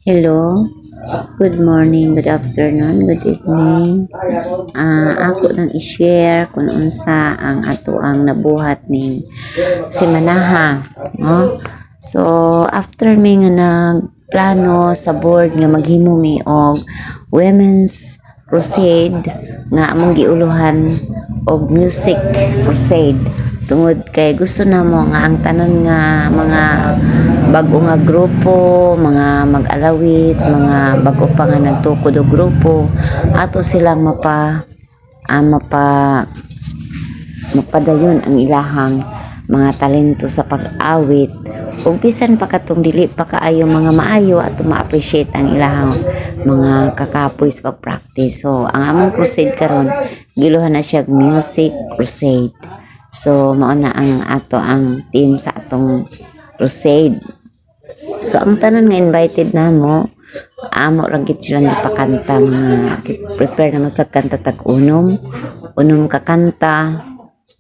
Hello, good morning, good afternoon, good evening. Ako nang i-share kung unsa ang ato ang nabuhat ning simanaha, no? So, after mi nga nagplano sa board nga maghimo mi og Women's Crusade nga among giuluhan og music crusade tungod kay gusto namo nga ang tanan nga mga bag-o nga grupo, mga mag-alawit, mga bag-o pa nga nagtukod og grupo, ato silang mapadayon ang ilahang mga talento sa pag-awit ug bisan pa katong dili pa kaayo mga maayo, ato ma-appreciate ang ilahang mga kakapoy sa pag-practice. So, ang among crusade karon giuluhan na siya music crusade. So, mao na ang ato ang team sa atong crusade. So, ang tanan nga invited namo, amo ra gid silang gipakanta, mga prepare namo sa kanta tag unom, unom ka kanta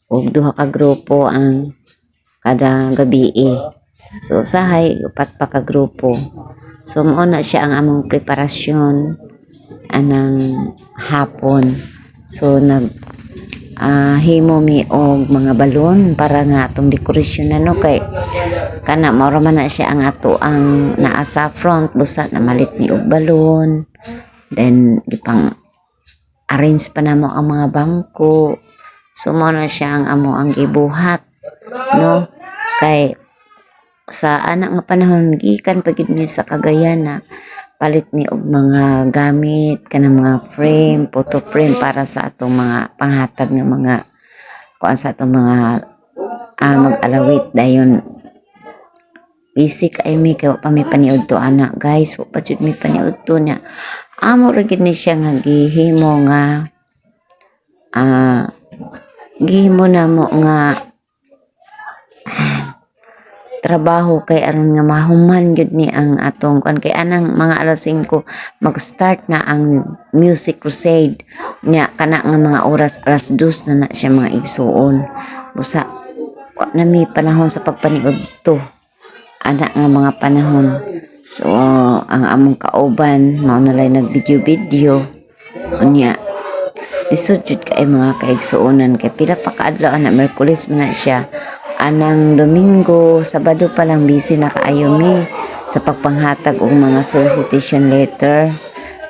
ug duha ka grupo ang kada gabi. So usahay upat pa ka grupo. So mao na siya ang among preparasyon anang hapon. So nag himo mi og mga balon para nga atong dekorasyon na, no, kay kana mao ra man na siya ang ato ang naa sa front, busa namalit mi og balon, then gipang arrange pa namo ang mga bangko. So mao na siya ang amo ang gibuhat, no, kay sa ana nga panahon gikan pa gyud mi sa Cagayan na palit mi og mga gamit kanang mga frame, photo frame para sa atong mga panghatag nga mga kuan sa atong mga mag-alawit. Dayon busy kay mi kay wa pa mi paniudto ana, guys, wa pa jud mi paniudto niya. Amo ra gid ni siya nga gihimo nga gihimo namo nga trabaho kay aron nga mahuman gyud ni ang atong kuan, kay anang mga alas 5 mag-start na ang music crusade nya. Kana nga mga oras, alas 2 na na siya, mga igsuon. Busa wa na mi panahon sa pagpaniudto ana nga mga panahon. So ang among kauban mao na lay nag video video. Unya lisod jud kay, mga kaigsuonan, kay pila pa kaadlaw ana. Miyerkules man na siya. Anang Domingo, Sabado pa lang, busy na kaayo mi sa pagpanghatag og mga solicitation letter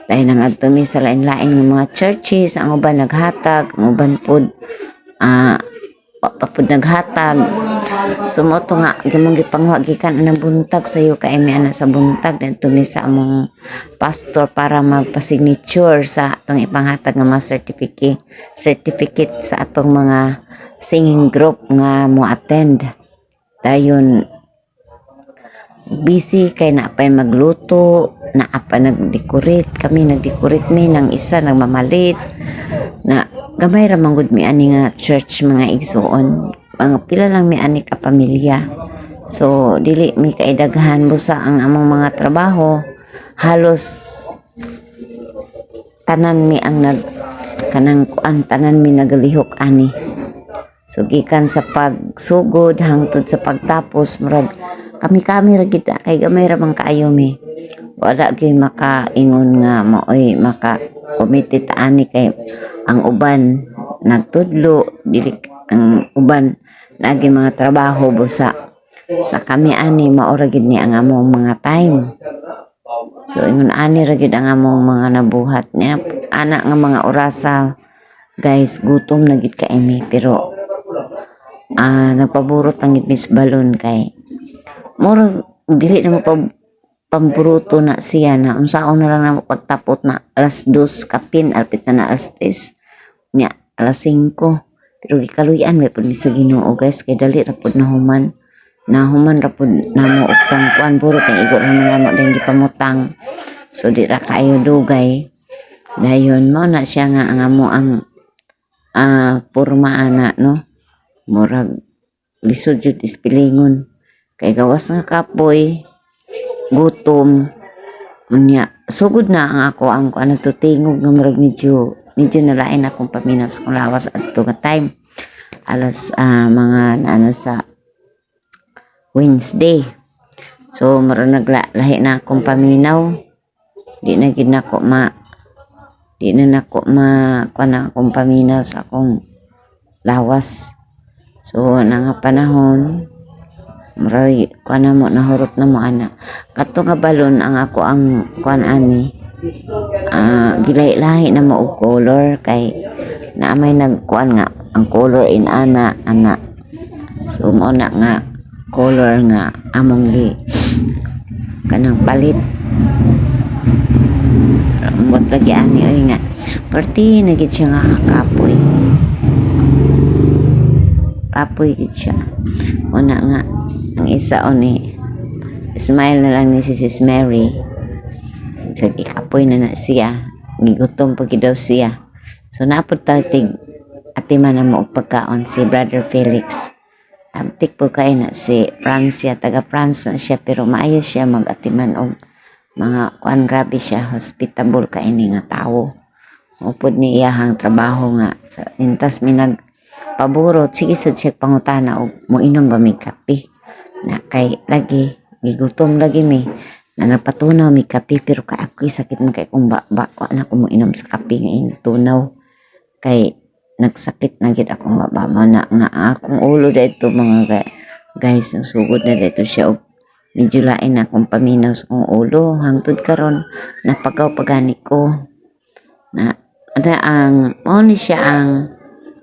dahil nang adto mi sa lain-lain nga mga churches. Ang uban naghatag, ang uban pod wa pa pod naghatag. So mo to nga gimong gipanguha gikan anang buntag sayo kay mi ana sa buntag didto mi sa among pastor para magpa-signature sa atong ipanghatag nga mga certificate certificate sa atong mga singing group nga mo attend. Dayon busy kay naa pay magluto, naa pa nag-decorate kami, nag-decorate mi ng isa nagmamalit na. Gamay ra man gud mi ani nga church, mga igsuon. Mga pila lang mi ani ka pamilya. So dili mi kaidaghan, busa ang among mga trabaho halos tanan mi ang nag kanang kuan, tanan mi nagalihok ani. So gikan sa pagsugod hangtod sa pagtapos, murag kami-kami ra gid kay gamay ra man kaayo mi. Wala gyud makaingon nga maoy maka committee ta ani kay ang uban nagtudlo, dili ang uban nagi mga trabaho. Busa sa kami ani, mao ra gid ni ang among mga time. So ingon ani ra gid ang among mga nabuhat niya ana nga mga orasa, guys. Gutom na gid kay mi, pero nagpaburot ang gid mi sa balon kay murag dili na mo pa pamburuto na siya na unsaon na lang namo pagtapot na alas 2 kapin, alpit na na alas 3 nya alas 5. Pero gikaluyan may pud mi sa Ginoo, guys, kay dali ra pud nahuman, nahuman ra pud namo og pangkuan. Burot ang igo ra man namo din gipamutang, so di ra kaayo dugay. Dayon mao na siya nga ang amo ang porma ana, no. Murag lisod jud ispilingon kay gawas nga kapoy, gutom. Unya sugod na ang ako ang kuan, nagtutingog nga murag medyo medyo nalain akong paminaw sa akong lawas adto nga time, alas mga ano sa Wednesday. So mura naglahi na akong paminaw. Di na nako ma kuan na akong paminaw sa akong lawas. So na nga panahon mura kuan na mo, nahurot na mo ana. Kato nga balon ang ako ang kuan ani, gilahi-lahi na mo og color kay naa may nagkuan nga ang color in ana ana. So mao na nga color nga among gi kanang palit. Ambot lagi ani oy nga perti na gid siya nga kakapoy. Kapoy gid siya. Una nga ang isa o ni smile na lang ni si Sis Mary. Sige, kapoy na na siya. Gigutom pa gid daw siya. So napod ta tig atiman na mo og pagkaon si Brother Felix. Abtik po kay na si Francia, taga France na siya pero maayo siya mag-atiman og mga kuan. Grabe siya, hospitable kay ni nga tawo. Upod ni iyahang trabaho nga sa intas mi nag paburot, sige sad siya pangutana og moinom ba mi kape na kay lagi gigutom lagi mi na napatunaw mi kape, pero kay ako sakit man kay kung ba wa na ko moinom sa kape nga tunaw kay nagsakit na gid akong baba mo na nga akong ulo dito, mga guys. Sugod na dito siya og medyo lain na akong paminaw sa akong ulo. Hangtod karon napagaw pagani ko na ana. Ang mao ni siya ang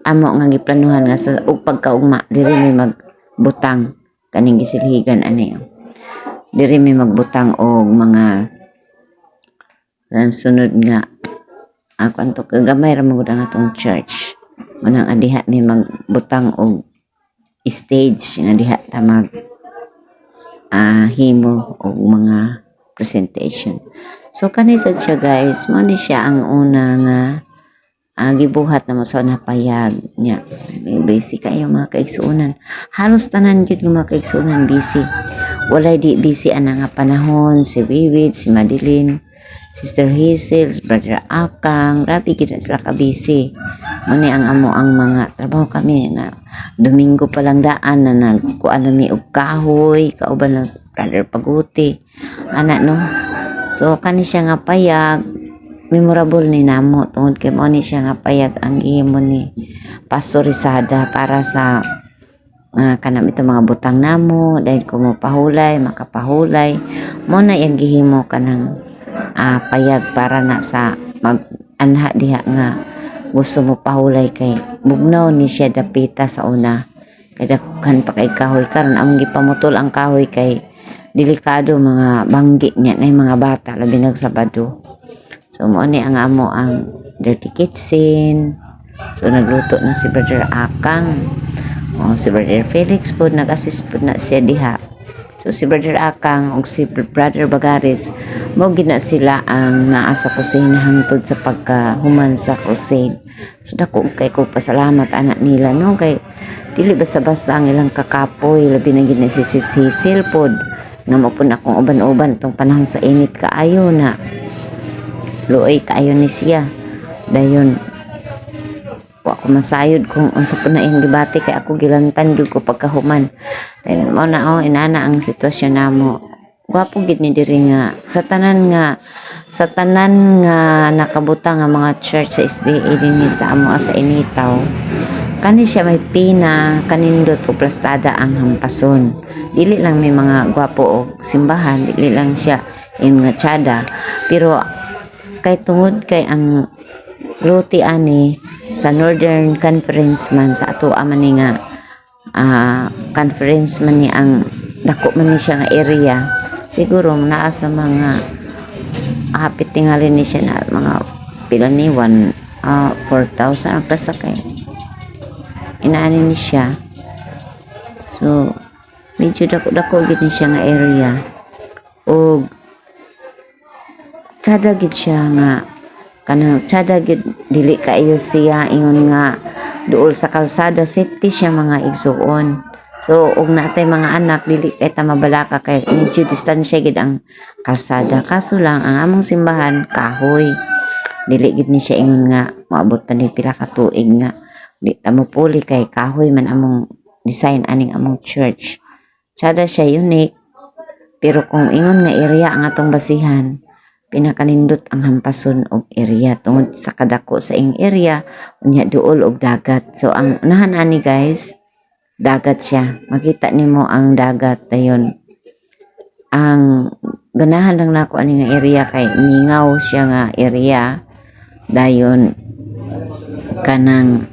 amo nga giplanuhan nga sa ug pagkaugma diri mi magbutang kaning gisilhigan ani. Diri mi magbutang og mga ang sunod nga ako anto kagamay ra man gud ang atong church. Manang adiha mi magbutang og stage nga diha ta mag himo og mga presentation. So kani sad siya, guys, mo ni siya ang una nga gibuhat na mo sa napayag niya. Busy kayo, mga kaigsuonan. Halos tanan gyud nga mga kaigsuonan busy. Walay di busy ana nga panahon, si Wiwid, si Madeline, Sister Hazel, Brother Akang, grabe gid na sila ka busy. Mo ni ang amo ang mga trabaho kami na Domingo pa lang daan na nagkuan na mi og kahoy, kauban ng Brother Paguti. Ana, no. So kani siya nga payag memorable ni namo tungod kay mao ni siya nga payag ang gihimo ni Pastor Risada para sa kanang ito mga butang namo dahil kung mo pahulay makapahulay mo na iyang gihimo kanang payag para na sa mag anha diha nga gusto mo pahulay kay bugnaw ni siya dapita sa una kay daghan pa kay kahoy. Karon among gipamutol ang kahoy kay delikado mga banggi niya na mga bata, labi nag Sabado. So mo ni ang amo ang dirty kitchen. So nagluto na si Brother Akang. O, si Brother Felix po nag-assist po na siya diha. So si Brother Akang ug si Brother Bagaris mo gina sila ang naa sa kusina hangtod sa pagkahuman sa crusade. So dako kay ko pasalamat anak nila, no, kay dili basta-basta ang ilang kakapoy, labi na gid na si Sis Hazel pod nga mo pud akong uban-uban tong panahon sa init kaayo na luoy kaayo ni siya. Dayon wa ko masayod kung unsa po na iyang gibati kay ako gilantan gyud ko pagkahuman. Dayon mao na, oh, inana ang sitwasyon namo. Gwapo gid ni diri nga sa tanan nga nakabutang nga mga church sa SDA dinhi sa amo sa Initaw, kani siya may pina kanindot o plastada ang hampason. Dili lang may mga gwapo og simbahan, dili lang siya in nga tsada, pero kay tungod kay ang Ruti ani sa Northern Conference man sa ato man ni nga conference man ni ang dako man ni siya nga area, siguro naa sa mga hapit tingali ni siya na mga pila ni one 4,000, basta kay inaani ni siya. So medyo dako-dako gid ni siya nga area og tsada gid siya nga kanang tsada gid, dili kaayo siya ingon nga duol sa kalsada. Safety siya, mga igsuon. So ug natay mga anak, dili kay ta mabalaka kay medyo distansya gid ang kalsada. Kaso lang ang among simbahan kahoy, dili gid ni siya ingon nga moabot pa ni pila ka tuig nga di ta mo puli kay kahoy man among design aning among church. Tsada siya, unique. Pero kung ingon nga area ang atong basihan, pinakanindot ang hampason og area tungod sa kadako sa ing area, unya duol og dagat. So ang unahan ani, guys, dagat siya. Makita nimo ang dagat dayon. Ang ganahan lang nako ani nga area kay mingaw siya nga area, dayon kanang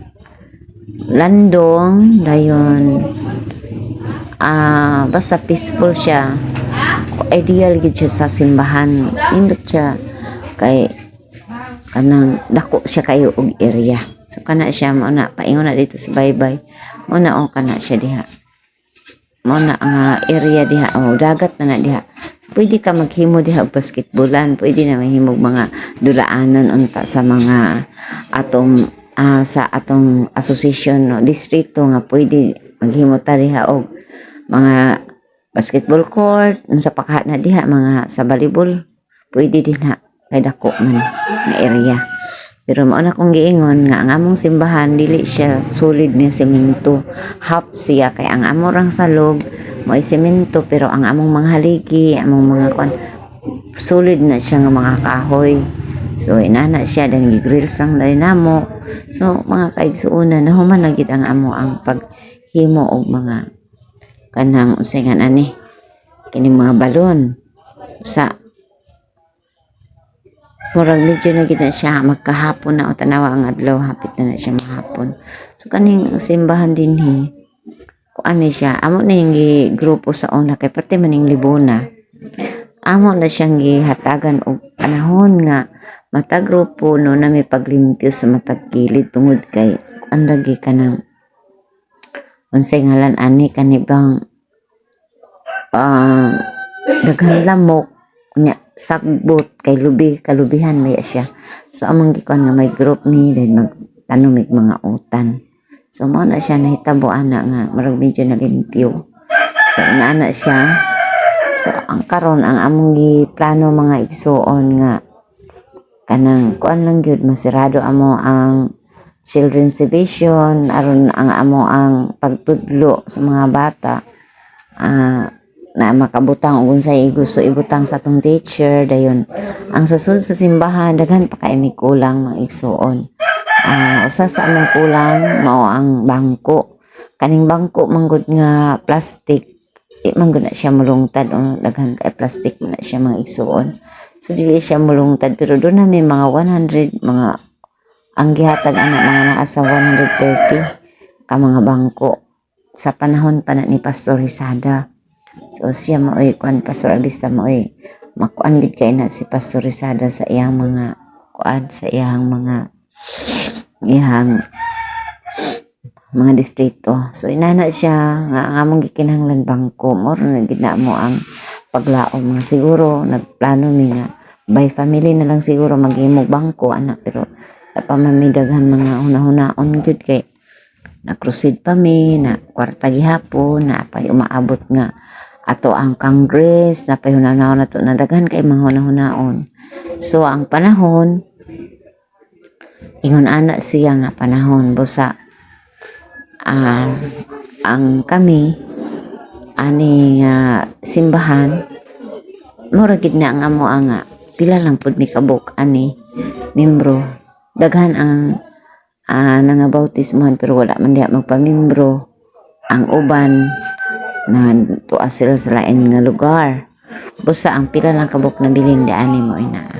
landong, dayon basta peaceful siya. Ideal gid siya sa simbahan. Nindot siya kay kanang dako siya kayo og area. So kana siya, mao na paingon na dito sa baybay, mao na oh, kana siya diha, mao na ang area diha. Oh, dagat na na diha. Pwede ka maghimo diha og basketballan, pwede na mahimog mga dulaanan unta sa mga atong sa atong association, no, distrito nga pwede maghimo ta diha og mga basketball court. Sa pakaha na diha, mga sa volleyball, pwede din na kay dako man nga area. Pero mao na kong giingon nga ang among simbahan dili siya solid nga semento, half siya, kay ang amo rang salog mo'y semento, pero ang among mga haligi, among mga kuan, solid na siya nga mga kahoy. So inana siya, dan gi-grill sang namo. So mga kaigsuonan, nahuman na gid ang amo ang paghimo og mga kanang unsay nga ani kining mga balon. Sa murag medyo na gid na siya magkahapon na o tanawa ang adlaw, hapit na na siya mahapon. So kaning simbahan dinhi, kuan ni siya, amo na yung grupo sa una kay parte maning libona. Amo na siyang gihatagan og panahon nga matag grupo, no, na may paglimpyo sa matag kilid tungod kay kuan lagi, kanang unsay ngalan ani, kani bang daghan lamok nya sagbot kay lubi, kalubihan maya siya. So among gikuan nga may group mi dahil magtanom mig mga utan. So mao na siya nahitabo ana nga murag medyo na limpyo. So inaana siya. So ang karon, ang among giplano, mga igsuon, nga kanang kuan lang gyud, masirado amo ang children's division aron ang amo ang pagtudlo sa mga bata na makabutang og unsay gusto ibutang sa atong teacher. Dayon ang sa sulod sa simbahan, daghan pa kay may kulang, mga igsuon. Usa sa among kulang mao ang bangko. Kaning bangko manggod nga plastic, di man gud na siya mulungtad o daghan kay plastic man na siya, mga igsuon. So dili siya mulungtad, pero doon na may mga 100, mga ang gihatag ana, mga naa sa 130 ka mga bangko sa panahon pa na ni Pastor Risada. So siya maoy kuan, Pastor Abista maoy makuan gid kay na si Pastor Risada sa iyang mga kuan, sa iyang mga distrito. So inana siya nga ang among gikinahanglan bangko, mao na gid na mo ang paglaom. Mga siguro nagplano mi nga by family na lang siguro maghimog bangko ana, pero sa pa man mi daghan mga hunahuna-on gyud kay na crusade pa mi na kwarta gihapon na pay umaabot nga ato ang Congress na pay hunahuna nato na daghan kay mga hunahuna-on. So ang panahon, ingon ana siya nga panahon, busa ang kami ani nga simbahan, mura gid na ang amo nga pila lang pud mi kabuk ani membro. Daghan ang nangabautismohan pero wala man diha magpamimbro. Ang uban na tuwa sila sa lain nga lugar. Busa ang pila lang kabuk na bilin di ani mo ina.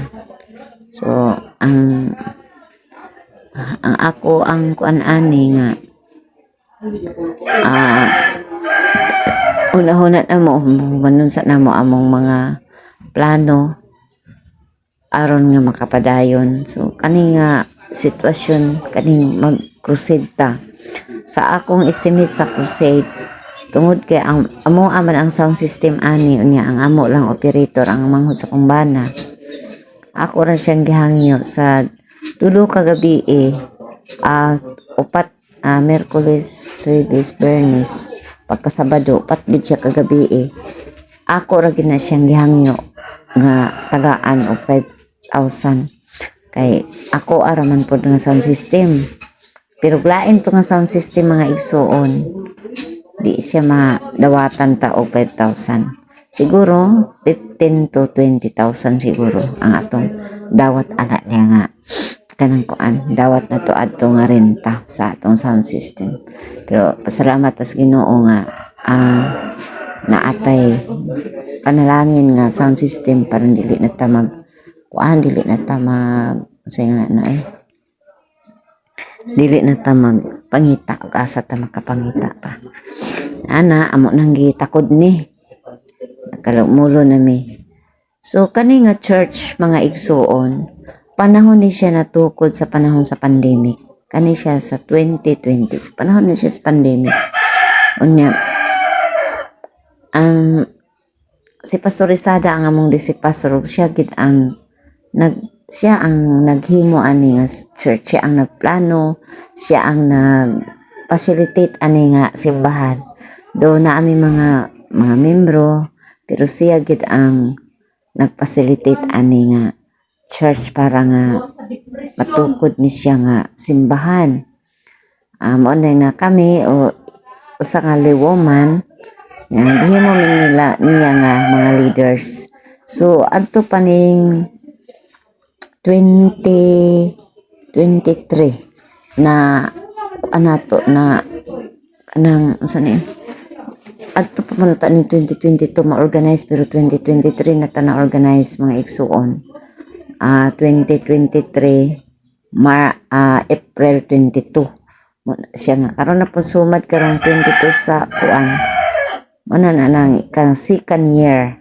So ang ako ang kuan ani nga unahuna na mo manon sa namo among mga plano aron nga makapadayon. So kani nga sitwasyon, kaning mag-crusade ta, sa akong estimate sa crusade, tungod kay ang amo aman ang sound system ani, unya ang amo lang operator ang manghod sa kong bana, ako ra siyang gihangyo sa tulo ka gabi eh, upat, Merkules, Huwebes, Biyernes, pagkasabado, upat gid siya kagabi eh. Ako ra gid na siyang gihangyo nga tagaan og 5,000 kay ako ara man pod nga sound system. Pero lain to nga sound system, mga igsuon, di siya madawatan ta og 5,000. Siguro 15 to 20,000 siguro ang atong dawat ana niya nga kanang kuan, dawat na to adto nga renta sa atong sound system. Pero pasalamat tas Ginoo nga naatay panalangin nga sound system para dili na ta mag kuan, dili na ta mag unsay nga na eh, dili na ta mag pangita ug asa ta makapangita pa ana. Amo nang gitakod ni kalumulo na mi. So kani nga church, mga igsuon, panahon ni siya natukod sa panahon sa pandemic. Kani siya sa 2020. So, panahon ni siya sa pandemic. Unya ang si Pastor Isada ang among district pastor ug siya gid ang nag siya ang naghimo ani nga church. Siya ang nagplano, siya ang nag facilitate ani nga simbahan. Do na ami mga membro, pero siya gid ang nag-facilitate ani nga church para nga matukod ni siya nga simbahan. Mao na nga kami o usa nga laywoman nga gihimo mi nila niya nga mga leaders. So adto pa ning 2023 na anato na kanang unsa ni, adto pa man ta ni 2022 ma-organize, pero 2023 na ta na-organize, mga igsuon. 2023 Mar April 22 mo na siya nga karon na pud sumad karong 22 sa kuan, mo na na nang kang second year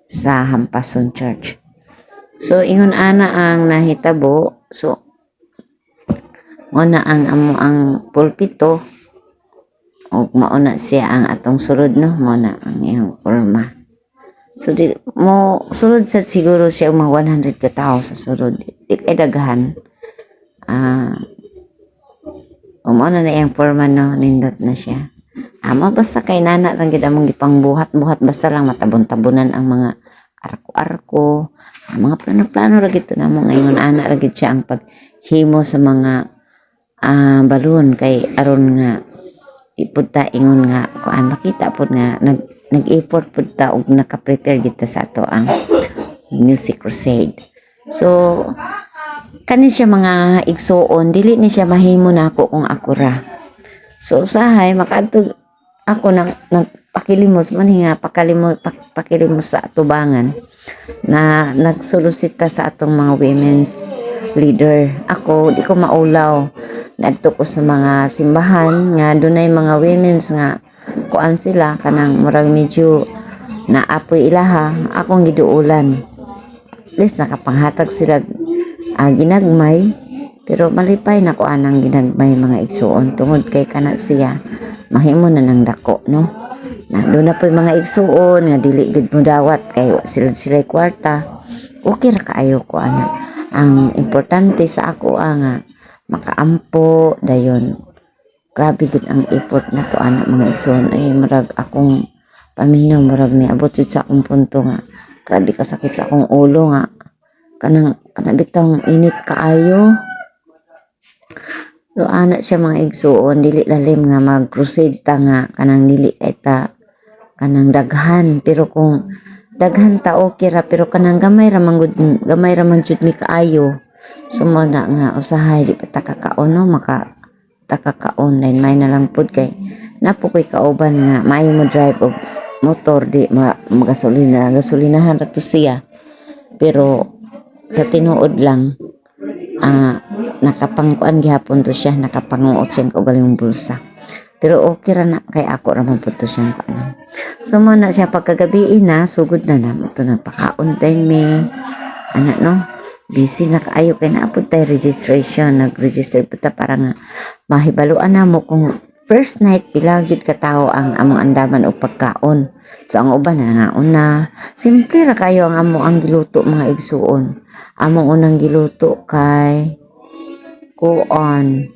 sa Hampason Church. So ingon ana ang nahitabo. So mo na ang amo ang pulpito ug mao na siya ang atong sulod, no? Mo na ang iyang forma. So di mo sulod sad siguro siya og mga 100 ka tawo sa sulod, di kay daghan. O mo na na iyang forma, no? Nindot na siya. Amo basta kay nana lang gid among gipangbuhat-buhat, basta lang matabon-tabonan ang mga arko-arko. Ang mga plano-plano ra gid to namo. Ngayon ana ra gid siya ang paghimo sa mga balon kay aron nga ipud ta ingon nga kuan, makita pud nga nag-effort pud ta ug naka-prepare gid ta sa ato ang music crusade. So kani siya, mga igsuon, dili ni siya mahimo nako kung ako ra. So usahay makaadto ako nang nagpakilimos man nga pakalimos sa atubangan na nagsolisita sa atong mga women's leader. Ako, di ko maulaw. Nagto ko sa mga simbahan nga dunay mga women's nga kuan sila, kanang murag medyo naapoy ilaha, akong giduulan. At least nakapanghatag sila ginagmay, pero malipay na ko anang ginagmay, mga igsuon, tungod kay kana siya mahimo na ng dako, no? Na doon na po yung mga igsuon nga dili gid mo dawat kay wa sila sila kwarta. Okay ra kaayo ko ana. Ang importante sa ako nga makaampo dayon. Grabe gid ang effort na to ana, mga igsuon, ay murag akong paminaw, murag niabot jud sa akong punto nga grabe kasakit sa akong ulo nga kanang kanang bitawng init kaayo. So ana siya, mga igsuon, dili lalim nga mag-crusade ta nga kanang dili kay ta kanang daghan, pero kung daghan ta okay ra, pero kanang gamay ra man gud, gamay ra man jud mi kaayo. So mo na nga usahay di pa ta kakaon, no? Maka ta kakaon then may na lang pud kay napo ko'y kauban nga maayo mo drive og motor, di ma magasolina, gasolinahan ra to siya. Pero sa tinuod lang, nakapangkuan gihapon to siya, nakapanguot siyang kaugalingong bulsa, pero okay ra na kay ako ra man pud to siyang kuanan. So mo na siya, pagkagabi na, sugod na namo to, nagpakaon din mi ana, no? Busy na kaayo kay naa pud tay registration. Nag-register pud ta para nga mahibaluan namo kung first night pila gid ka tawo ang among andaman og pagkaon. So ang uban na nangaon na. Simple ra kayo ang amo ang giluto, mga igsuon. Among unang giluto kay kuan,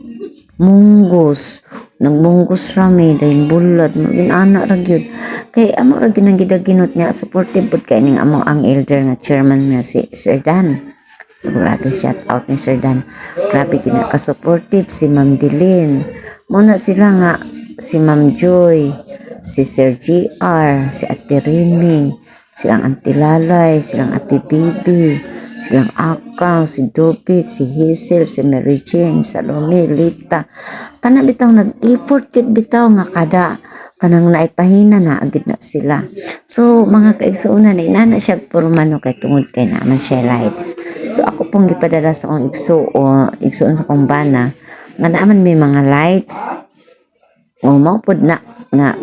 munggos. Nagmunggos rami dayon bulad ana ra gyud kay amo ra gyud ang gidaginot niya. Supportive pud kay ning amo ang elder nga chairman nga si Sir Dan. So, grabe, shout out ni Sir Dan. Grabe gid na ka-supportive si Ma'am Dilin. Muna sila nga si Ma'am Joy. Si Sir GR, si Ate Rene, silang Auntie Lalay, silang Ate Bibi, silang Akang, si Dupit, si Hazel, si Mary Jane, Salome, Lita. Kana bitaw nag-effort jud bitaw nga kada kanang naipahina na agad na sila. So mga kaigsuonan, inana siya porma, no, kay tungod kay naman siya lights. So ako pong gipadala sa akong igsuon sa akong bana nga naaman may mga lights. O mao pod na nga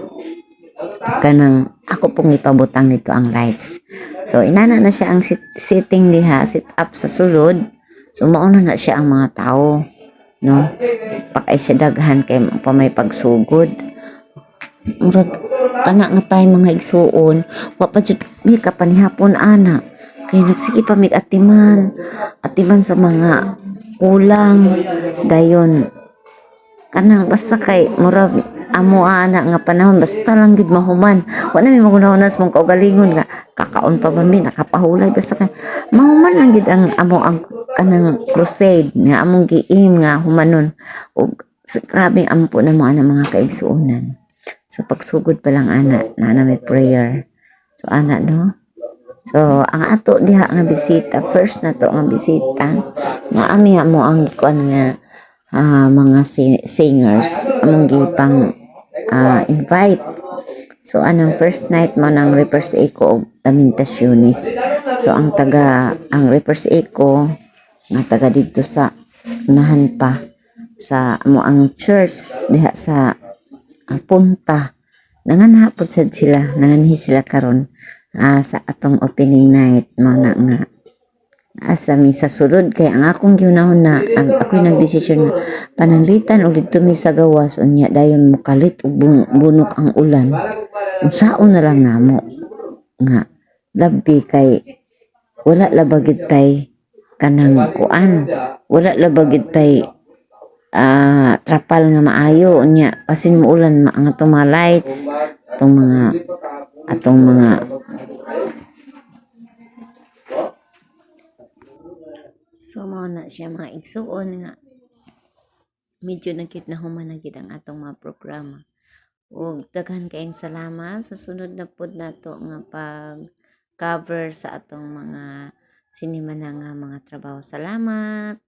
kanang ako pong ipabutang nito ang lights. So inana na siya ang sitting diha, sit up sa sulod. So mauna na siya ang mga tao, no? Pakay siya daghan kay pa may pagsugod. Murag kana nga tayo, mga igsuon, wa pa jud mi kapanihapon ana. Kay nagsige pa mig atiman, atiman sa mga kulang dayon kanang basta kay murag amo ana nga panahon, basta lang gid mahuman. Wa na mi magunahon sa mong kaugalingon nga kakaon pa ba mi, nakapahulay, basta kay mahuman lang gid ang amo ang kanang crusade nga among giim nga humanon. Ug grabe ampo na mo ana, mga kaigsuonan. So pagsugod pa lang ana na may prayer. So ana, no. So ang ato diha nga bisita, first na to nga bisita nga ami mo ang gikuan nga mga singers among gipang invite. So anang first night mo ng Reapers Echo og Lamentaciones. So ang taga ang Reapers Echo nga taga didto sa unahan pa sa amo ang church diha sa Punta, nanganha pod sad sila, nanganhi sila karon sa atong opening night. Mo na nga asa mi sa sulod kay ang akong gihunahon na ang ako'y nagdesisyon nga pananglitan og didto mi sa gawas, unya dayon mokalit og bunok ang ulan, unsaon na lang namo nga labi kay wala labagid tay kanang kuan, wala labagid tay trapal nga maayo. Unya pasin mo ulan, ang atong mga lights, atong mga. So mao na siya, mga igsuon, nga medyo nagkit na human na gid ang atong mga programa. Ug daghan kaayong salamat. Sa sunod na pod nato nga pag cover sa atong mga sinimana nga mga trabaho. Salamat.